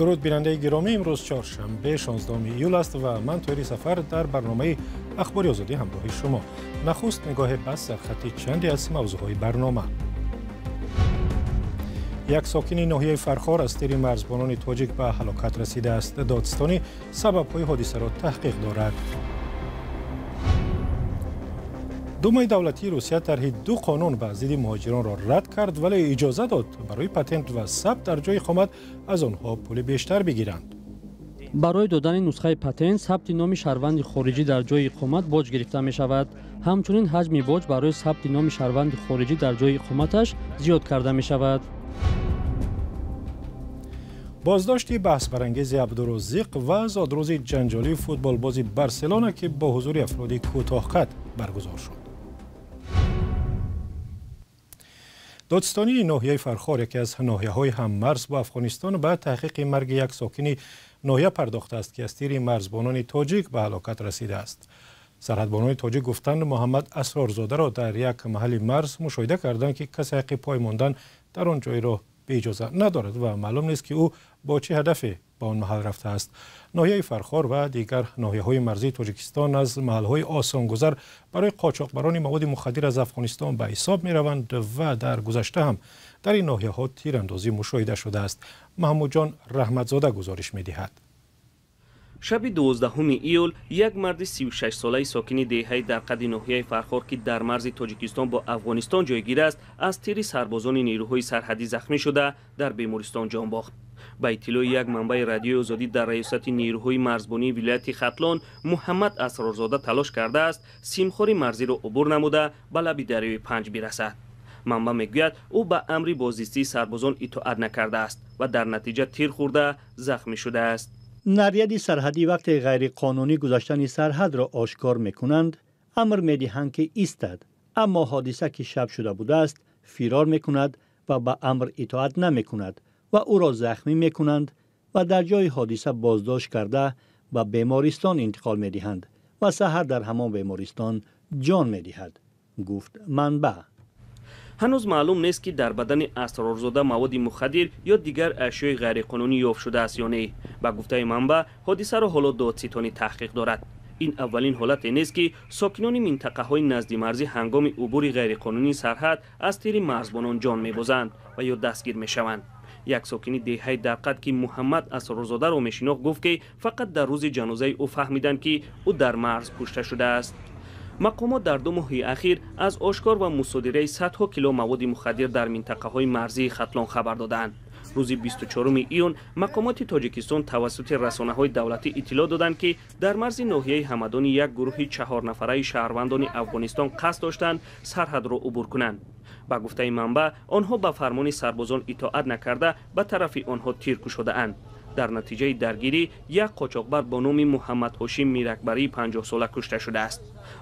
Дуруд, бинандаи гиромӣ. Имрӯз чоршанбе, 16 июл аст ва ман, Тоҳири Сафар, дар барномаи Ахбори Озодӣ ҳамроҳи шумо. Нахуст нигоҳе ба сархати чанде аз мавзӯъҳои барнома. Як сокини ноҳияи Фархор аз тири марзбонони тоҷик ба ҳалокат расидааст. Додстонӣ сабабҳои ҳодисаро таҳқиқ дорад. Думаи давлатии Русия тарҳи ду қонун ба зидди муҳоҷиронро рад кард, вале иҷоза дод барои патент ва сабт дар ҷои иқомат аз онҳо пули бештар бигиранд. Барои додани нусхаи патент, сабти номи шаҳрванди хориҷӣ дар ҷои иқомат боҷ гирифта мешавад. Ҳамчунин ҳаҷми боҷ барои сабти номи шаҳрванди хориҷӣ дар ҷои иқоматаш зиёд карда мешавад. Боздошти баҳсбарангези Абдурозиқ ва зодрӯзи ҷанҷолии футболбози Барселона, ки бо ҳузури афроди кӯтоҳқад баргузор шуд. Додстонии ноҳияи Фархор, яке аз ноҳияҳои ҳаммарз бо Афғонистон, ба таҳқиқи марги як сокини ноҳия пардохтааст, ки аз тири марзбонони тоҷик ба ҳалокат расидааст. Сарҳадбонони тоҷик гуфтанд, Муҳаммад Асрорзодаро дар як маҳалли марз мушоҳида карданд, ки касе ҳаққи пой мондан дар он ҷойро беиҷоза надорад ва маълум нест, ки ӯ бо чӣ ҳадафе ба он маҳал рафтааст. Ноҳияи Фархор ва дигар ноҳияҳои марзии Тоҷикистон аз маҳалҳои осонгузар барои қочоқбарони маводи мухаддир аз Афғонистон ба ҳисоб мераванд ва дар гузашта ҳам дар ин ноҳияҳо тирандозӣ мушоҳида шудааст. Маҳмудҷон Раҳматзода гузориш медиҳад. Шаби 12 июл як марди 36-солаи сокини деҳаи Дарқади ноҳияи Фархор, ки дар марзи Тоҷикистон бо Афғонистон ҷойгир аст, аз тири сарбозони нерӯҳои сарҳадӣ захмӣ шуда, дар бемористон ҷон бохт. Ба иттилои як манбаи Радиои Озодӣ дар раёсати нерӯҳои марзбонии вилояти Хатлон, Муҳаммад Асрорзода талош кардааст симхори марзиро убур намуда ба лаби дарёи Панҷ бирасад. Манбаъ мегӯяд, ӯ ба амри боздистии сарбозон итоат накардааст ва дар натиҷа тир хӯрда захмӣ шудааст. Наряди сарҳадӣ вақте ғайриқонунӣ гузаштани сарҳадро ошкор мекунанд, амр медиҳанд, ки истад, аммо ҳодиса, ки шаб шуда будааст, фирор мекунад ва ба амр итоат намекунад ва ӯро захмӣ мекунанд ва дар ҷои ҳодиса боздошт карда ба бемористон интиқол медиҳанд ва саҳар дар ҳамон бемористон ҷон медиҳад, гуфт манбаъ. Ҳанӯз маълум нест, ки дар бадани Асрорзода маводи мухаддир ё дигар ашёи ғайриқонунӣ ёфт шудааст ё не. Ба гуфтаи манбаъ, ҳодисаро ҳоло додситонӣ таҳқиқ дорад. Ин аввалин ҳолате нест, ки сокинони минтақаҳои наздимарзӣ ҳангоми убури ғайриқонунии сарҳад аз тири марзбонон ҷон мебозанд ва ё дастгир мешаванд. Як сокини деҳаи Дарқад, ки Муҳаммад Асрорзодаро мешинохт, гуфт, ки фақат дар рӯзи ҷанозаи ӯ фаҳмиданд, ки ӯ дар марз кушта шудааст. Мақомот дар 2 моҳи ахир аз ошкор ва мусодираи садҳо кило маводи мухаддир дар минтақаҳои марзии Хатлон хабар додаанд. Рӯзи 24 июн мақомоти Тоҷикистон тавассути расонаҳои давлатӣ иттилоъ доданд, ки дар марзи ноҳияи Ҳамадони як гурӯҳи 4 нафараи шаҳрвандони Афғонистон қасд доштанд сарҳадро убур кунанд. Ба гуфтаи манбаъ, онҳо ба фармони сарбозон итоат накарда, ба тарафи онҳо тир кушодаанд. Дар натиҷаи даргирӣ як қочоқбар бо номи Муҳаммад Ҳошим Миракбарии 50-сола кушта шудааст.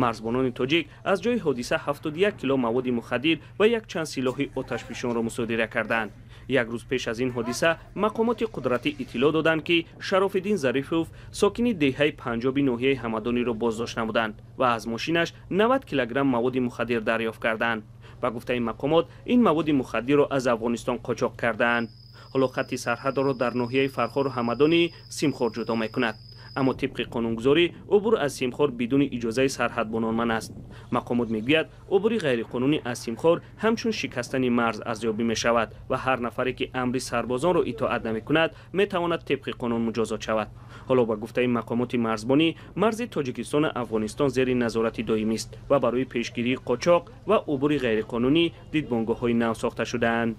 Марзбонони тоҷик аз ҷои ҳодиса 71 кило маводи мухаддир ва якчанд силоҳи оташфишонро мусодира кардаанд. Як рӯз пеш аз ин ҳодиса мақомоти қудратӣ иттилоъ доданд, ки Шарофиддин Зарифов, сокини деҳаи Панҷоби ноҳияи Ҳамадониро боздошт намуданд ва аз мошинаш 90 килограмм маводи мухаддир дарёфт кардаанд. Ба гуфтаи мақомот, ин маводи мухаддирро аз Афғонистон қочоқ кардаанд. Ҳоло хатти сарҳадро дар ноҳияи Фархору Ҳамадонӣ симхор ҷудо мекунад, аммо тибқи қонунгузорӣ убур аз симхор бидуни иҷозаи сарҳадбонон манъ аст. Мақомот мегӯяд, убури ғайриқонунӣ аз симхор ҳамчун шикастани марз арзёбӣ мешавад ва ҳар нафаре, ки амри сарбозонро итоат намекунад, метавонад тибқи қонун муҷозот шавад. Ҳоло, ба гуфтаи мақомоти марзбонӣ, марзи Тоҷикистону Афғонистон зери назорати доимист ва барои пешгирии қочоқ ва убури ғайриқонунӣ дидбонгоҳҳои нав сохта шудаанд.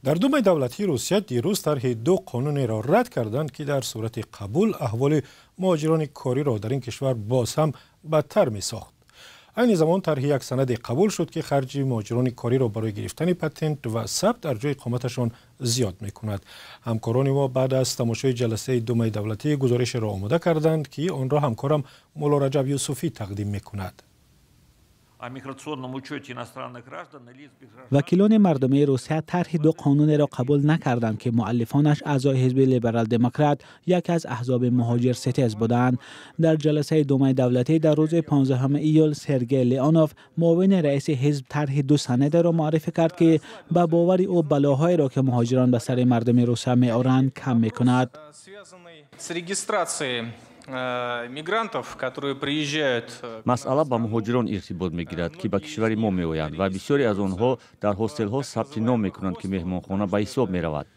Дар Думаи давлатии Русия дирӯз тарҳи ду қонунеро рад карданд, ки дар сурати қабул аҳволи муҳоҷирони кориро дар ин кишвар боз ҳам бадтар месохт. Айни замон тарҳи як санаде қабул шуд, ки харҷи муҳоҷирони кориро барои гирифтани патент ва сабт дар ҷои иқоматашон зиёд мекунад. Ҳамкорони мо баъд аз тамошои ҷаласаи Думаи давлатӣ гузоришеро омода карданд, ки онро ҳамкорам Мулло Раҷаб Юсуфӣ тақдим мекунад. Вакилони мардумии Русия тарҳи ду қонунеро қабул накарданд, ки муаллифонаш аъзои ҳизби либерал-демократ, яке аз аҳзоби муҳоҷирситез буданд. Дар ҷаласаи Думаи давлатӣ дар рӯзи 15 июл Сергей Леонов, муовини раиси ҳизб, тарҳи ду санадеро муаррифӣ кард, ки ба бовари ӯ балоҳоеро, ки муҳоҷирон ба сари мардуми Русия меоранд, кам мекунад. Масъала ба муҳоҷирон иртибот мегирад, ки ба кишвари мо меоянд ва бисёре аз онҳо дар ҳостелҳо сабти ном мекунанд, ки меҳмонхона ба ҳисоб меравад.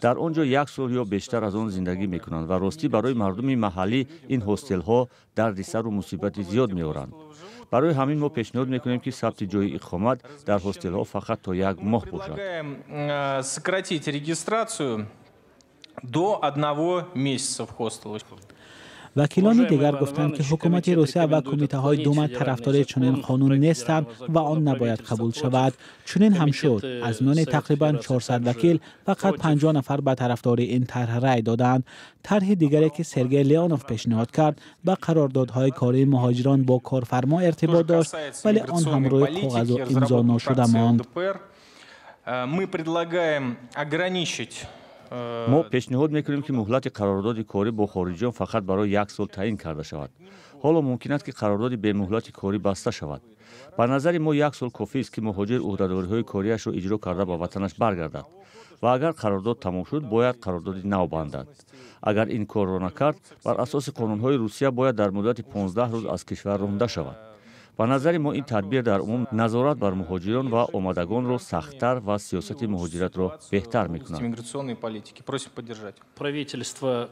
Дар он ҷо як сол ё бештар аз он зиндагӣ мекунанд ва ростӣ барои мардуми маҳаллӣ ин ҳостелҳо дарди сару мусибати зиёд меоранд. Барои ҳамин мо пешниҳод мекунем, ки сабти ҷои иқомат дар ҳостелҳо фақат то як моҳ бошад. До одного месяца в хостелах. Вакилони дигар гуфтанд, ки ҳукумати Русия ва кумитаҳои Дума тарафдори чунин қонун нестанд ва он набояд қабул шавад. Чунин ҳам шуд. Аз миёни тақрибан 400 вакил фақат 50 нафар ба тарафдори ин тарҳ рай доданд. Тарҳи дигаре, ки Сергей Леонов пешниҳод кард, ба қарордодҳои кории муҳоҷирон бо корфармо иртибот дошт, вале он ҳам рӯи коғазу имзо нашуда монд. Мы предлагаем ограничить. Мо пешниҳод мекунем, ки муҳлати қарордоди корӣ бо хориҷиён фақат барои як сол таъин карда шавад. Ҳоло мумкин аст, ки қарордоди бемуҳлати корӣ баста шавад. Ба назари мо як сол кофист, ки муҳоҷир ӯҳдадориҳои кориашро иҷро карда ба ватанаш баргардад ва агар қарордод тамом шуд, бояд қарордоди нав бандад. Агар ин корро накард, бар асоси қонунҳои Русия бояд дар муддати 15 рӯз аз кишвар ронда шавад. Ба назари мо ин тадбир дар умум назорат бар муҳоҷирон ва омадагонро сахттар ва сиёсати муҳоҷиратро беҳтар мекунад. Правительство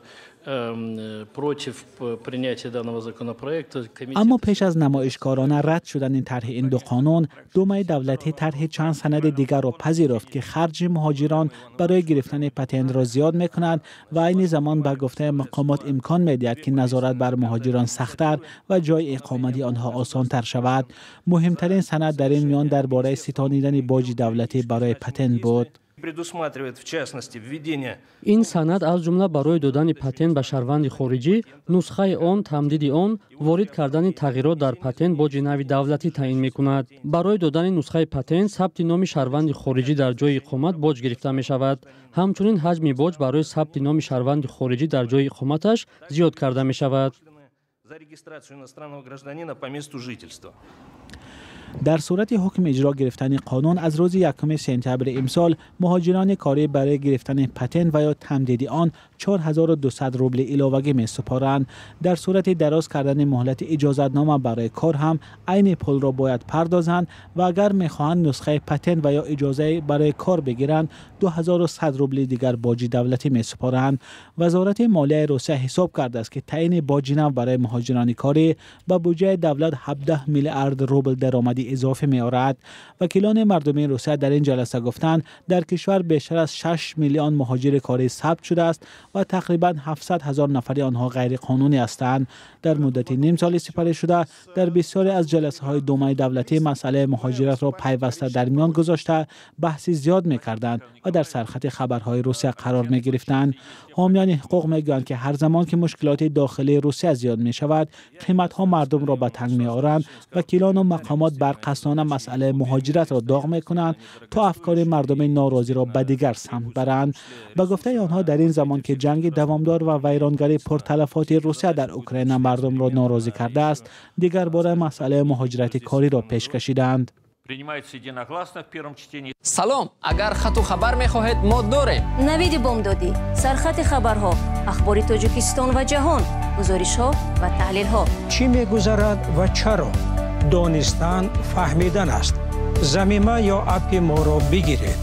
против принятия данного законопроекта. Аммо пеш аз намоишкорона рад шудани тарҳи ин ду қонун, Думаи давлатӣ тарҳи чанд санади дигарро пазируфт, ки харҷи муҳоҷирон барои гирифтани патентро зиёд мекунад ва айни замон ба гуфтаи мақомот имкон медиҳад, ки назорат бар муҳоҷирон сахттар ва ҷои иқомати онҳо осонтар шавад. Муҳимтарин санад дар ин миён дар бораи ситонидани боҷи давлатӣ барои патент буд. Предусматривает, в частности, введение. Ин санад аз ҷумла барои додани патент ба шаҳрванди хориҷӣ, нусхаи он, тамдиди он, ворид кардани тағйирот дар патент боҷи нави давлатӣ таъин мекунад. Барои додани нусхаи патент сабти номи шаҳрванди хориҷӣ дар ҷои иқомат боҷ гирифта мешавад. Ҳамчунин ҳаҷми боҷ барои сабти номи шаҳрванди хориҷӣ дар ҷои иқоматаш зиёд карда мешавад. За регистрацию иностранного гражданина по месту жительства. Дар сурати ҳукми иҷро гирифтани қонун аз рӯзи 1 сентябри имсол муҳоҷирони корӣ барои гирифтани патент ва ё тамдиди он 4200 рубли иловагӣ месупоранд. Дар сурати дароз кардани муҳлати иҷозатнома барои кор ҳам айни пулро бояд пардозанд ва агар мехоҳанд нусхаи патент ва ё иҷозаи барои кор бигиранд, 2100 рубли дигар боҷи давлатӣ месупоранд. Вазорати молияи Русия ҳисоб кардааст, ки таъини боҷи нав барои муҳоҷирони корӣ ба буҷаи давлат 17 миллиард рубл даромади изофӣ меорад. Вакилони мардумии Русия дар ин ҷаласа гуфтанд, дар кишвар бештар аз 6 миллион муҳоҷири корӣ сабт шудааст ва тақрибан 700 ҳазор нафари онҳо ғайриқонунӣ ҳастанд. Дар муддати ним соли сипарӣ шуда дар бисёре аз ҷаласаҳои Думаи давлатӣ масъалаи муҳоҷиратро пайваста дар миён гузошта баҳси зиёд мекарданд ва дар сархати хабарҳои Русия қарор мегирифтанд. Ҳомиёни ҳуқуқ мегӯянд, ки ҳар замон ки мушкилоти дохилии Русия зиёд мешавад, қиматҳо мардумро ба танг меоранд. Вакилону мақомот барқасдона масъалаи муҳоҷиратро доғ мекунанд, то афкори мардуми норозиро ба дигар самт баранд. Ба гуфтаи онҳо, дар ин замон ки ҷанги давомдор ва вайронгарии пурталафоти Русия дар Украина мардумро норозӣ кардааст, дигар бора масъалаи муҳоҷирати кориро пеш кашиданд. Принимаются единогласно в первом чтении. Салом, агар хату хабар мехоҳед, мо дорем. Навиди бомдодӣ, сархати хабарҳо, ахбори Тоҷикистон ва ҷаҳон, гузоришҳо ва таҳлилҳо. Чӣ мегузарад ва чаро? Донистан фаҳмидан аст. Замима ё аппи моро бигиред.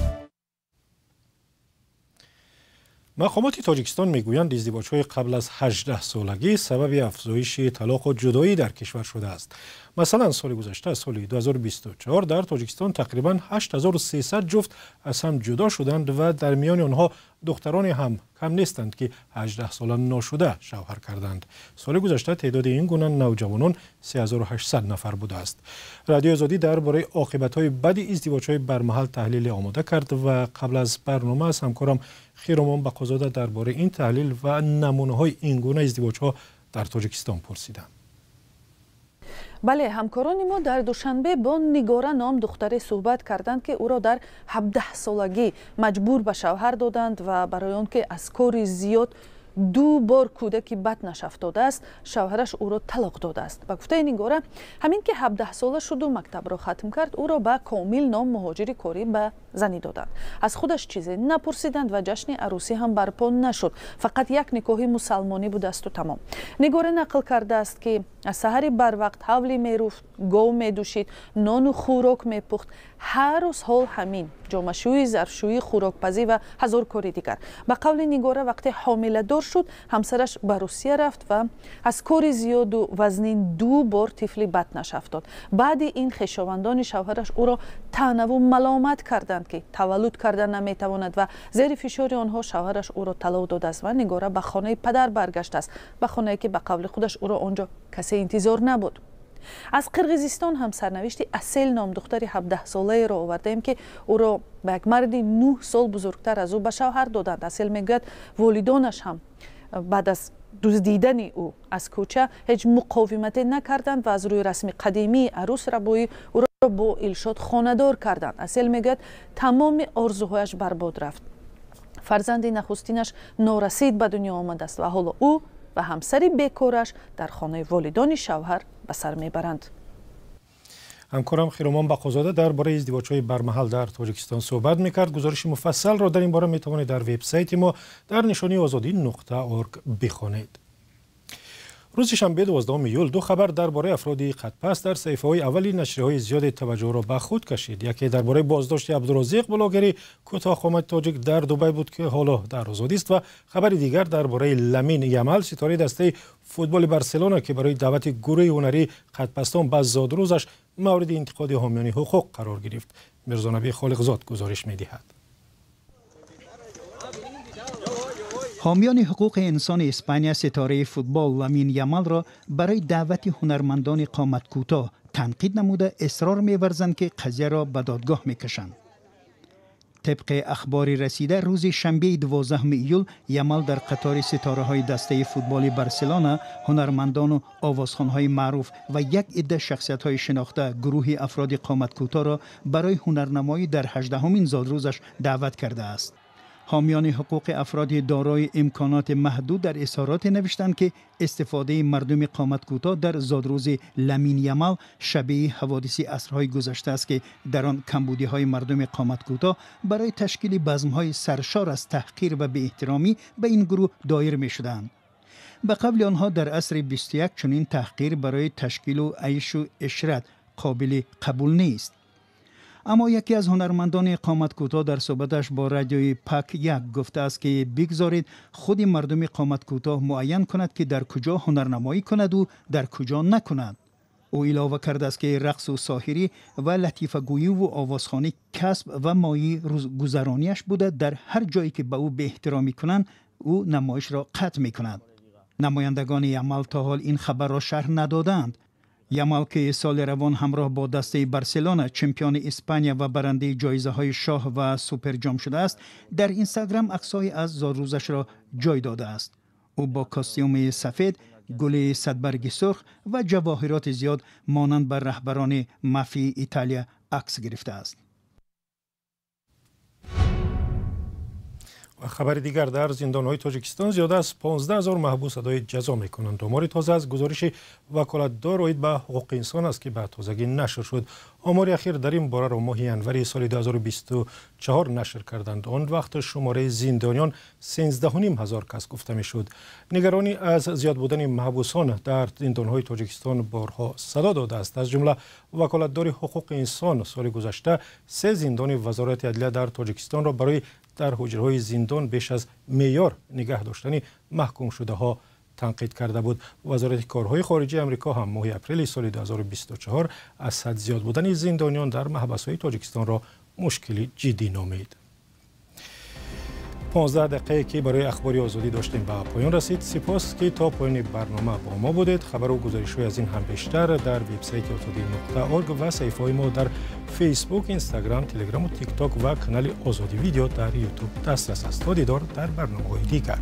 Мақомоти Тоҷикистон мегӯянд, издивоҷҳои қабл аз 18-солагӣ сабаби афзоиши талоқу ҷудоӣ дар кишвар шудааст. Масалан, соли гузашта, соли 2024, дар Тоҷикистон тақрибан 8300 ҷуфт аз ҳам ҷудо шуданд ва дар миёни онҳо духтароне ҳам кам нестанд, ки 18-сола ношуда шавҳар карданд. Соли гузашта теъдоди ин гуна навҷавонон 3800 нафар будааст. Радиои Озодӣ дар бораи оқибатҳои бади издивоҷҳои бармаҳал таҳлиле омода кард ва қабл аз барнома аз ҳамкорам Хиромон Бақозода дар бораи ин таҳлил ва намунаҳои ин гуна издивоҷҳо дар Тоҷикистон пурсидам. Бале, ҳамкорони мо дар Душанбе бо Нигора ном духтаре суҳбат карданд, ки ӯро дар 17 солагӣ маҷбур ба шавҳар доданд ва барои он ки аз кори зиёд ду бор кӯдаки батнаш афтодааст, шавҳараш ӯро талоқ додааст. Ба гуфтаи Нигора, ҳамин ки 17сола шуду мактабро хатм кард, ӯро ба Комил ном муҳоҷири корӣ ба занӣ доданд. Аз худаш чизе напурсиданд ва ҷашни арӯсӣ ҳам барпо нашуд. Фақат як никоҳи мусалмонӣ будасту тамом. Нигора нақл кардааст, ки аз саҳари барвақт ҳавлӣ меруфт, гов медӯшид, нону хӯрок мепухт. Ҳар рӯз ҳол ҳамин: ҷомашӯӣ, зарфшӯӣ, хӯрокпазӣ ва ҳазор кори дигар. Ба қавли Нигора, вақте ҳомиладор шуд, ҳамсараш ба Русия рафт ва аз кори зиёду вазнин ду бор тифли батнаш афтод. Баъди ин хешовандони шавҳараш ӯро таънаву маломат карданд, ки таваллуд карда наметавонад, ва зери фишори онҳо шавҳараш ӯро талоқ додааст ва Нигора ба хонаи падар баргаштааст, ба хонае ки, ба қавли худаш, ӯро он ҷо касе интизор набуд. Аз Қирғизистон ҳам сарнавишти Асел ном духтари 17солаеро овардаем, ки ӯро ба як марди 9 сол бузургтар аз ӯ ба шавҳар доданд. Асел мегӯяд, волидонаш ҳам баъд аз дуздидани ӯ аз кӯча ҳеҷ муқовимате накарданд ва аз рӯи расми қадимии арӯсрабоӣ ӯро бо Илшод хонадор карданд. Асел мегӯяд, тамоми орзуҳояш барбод рафт. Фарзанди нахустинаш норасид ба дунё омадааст ва ҳоло ӯ ва ҳамсари бекораш дар хонаи волидони шавҳар ба сар мебаранд. Ҳамкорам Хиромон Бақозода дар бораи издивоҷҳои бармаҳал дар Тоҷикистон суҳбат мекард. Гузориши муфассалро дар ин бора метавонед дар вебсайти мо дар нишонии озодӣ.org бихонед. Рӯзи шанбе, 12 июл, ду хабар дар бораи афроди қадпаст дар саҳифаҳои аввали нашрияҳои зиёде таваҷҷӯҳро ба худ кашид. Яке дар бораи боздошти Абдурозиқ, блогери кӯтоҳқомати тоҷик дар Дубай буд, ки ҳоло дар озодист, ва хабари дигар дар бораи Ламин Ямал, ситораи дастаи футболи Барселона, ки барои даъвати гурӯҳи ҳунарии қадпастон ба зодрӯзаш мавриди интиқоди ҳомиёни ҳуқуқ қарор гирифт. Мирзонаби Холиқзод гузориш медиҳад. Ҳомиёни ҳуқуқи инсони Испания ситораи футбол Ламин Ямалро барои даъвати ҳунармандони қоматкӯтоҳ танқид намуда, исрор меварзанд, ки қазияро ба додгоҳ мекашанд. Тибқи ахбори расида, рӯзи шанбеи 12 июл Ямал дар қатори ситораҳои дастаи футболи Барселона, ҳунармандону овозхонҳои маъруф ва як идда шахсиятҳои шинохта гурӯҳи афроди қоматкӯтоҳро барои ҳунарнамоӣ дар 18-умин зодрӯзаш даъват кардааст. Ҳомиёни ҳуқуқи афроди дорои имконоти маҳдуд дар изҳороте навиштанд, ки истифодаи мардуми қоматкӯтоҳ дар зодрӯзи Ламин Ямал шабеҳи ҳаводиси асрҳои гузашта аст, ки дар он камбудиҳои мардуми қоматкӯтоҳ барои ташкили базмҳои саршор аз таҳқир ва беэҳтиромӣ ба ин гурӯҳ доир мешуданд. Ба қавли онҳо, дар асри 21 чунин таҳқир барои ташкилу айшу ишрат қобили қабул нест. Аммо яке аз ҳунармандони қоматкӯтоҳ дар суҳбаташ бо радиои Пак як гуфтааст, ки бигзоред худи мардуми қоматкӯтоҳ муайян кунад, ки дар куҷо ҳунарнамоӣ кунаду дар куҷо накунад. Ӯ илова кардааст, ки рақсу соҳирӣ ва латифагӯиву овозхонӣ касб ва мояи рӯзгузаронияш буда, дар ҳар ҷое ки ба ӯ беэҳтиромӣ кунанд, ӯ намоишро қатъ мекунад. Намояндагони Ямал то ҳол ин хабарро шарҳ надодаанд. Ямал, ки соли равон ҳамроҳ бо дастаи Барселона чемпиони Испания ва барандаи ҷоизаҳои шоҳ ва суперҷом шудааст, дар Инстаграм аксҳое аз зодрӯзашро ҷой додааст. Ӯ бо костюми сафед, гули садбарги сурх ва ҷавоҳироти зиёд монанд ба раҳбарони мафияи Италия акс гирифтааст. Хабари дигар: дар зиндонҳои Тоҷикистон зиёда аз 15 ҳазор маҳбус адои ҷазо мекунанд. Омори тоза аз гузориши ваколатдор оид ба ҳуқуқи инсон аст, ки ба тозагӣ нашр шуд. Омори ахир дар ин бораро моҳи январи соли 2024 нашр карданд. Он вақт шумораи зиндониён 13,5 ҳазор кас гуфта мешуд. Нигаронӣ аз зиёд будани маҳбусон дар зиндонҳои Тоҷикистон борҳо садо додааст. Аз ҷумла ваколатдори ҳуқуқи инсон соли гузашта се зиндони Вазорати адлия дар Тоҷикистонро барои дар ҳуҷраҳои зиндон беш аз меъёр нигаҳ доштани маҳкумшудаҳо танқид карда буд. Вазорати корҳои хориҷии Амрико ҳам моҳи апрели соли 2024 аз ҳад зиёд будани зиндониён дар маҳбасҳои Тоҷикистонро мушкили ҷиддӣ номид. 15 дақиқае, ки барои Ахбори Озодӣ доштем, ба поён расид. Сипос, ки то поёни барнома бо мо будед. Хабару гузоришҳои аз ин ҳам бештар дар вебсайти озодӣ.org ва саҳифаҳои мо дар Фейсбук, Инстаграм, Телеграму Тикток ва канали Озодӣ Видео дар Ютуб дастрас аст. То дидор дар барномаҳои дигар.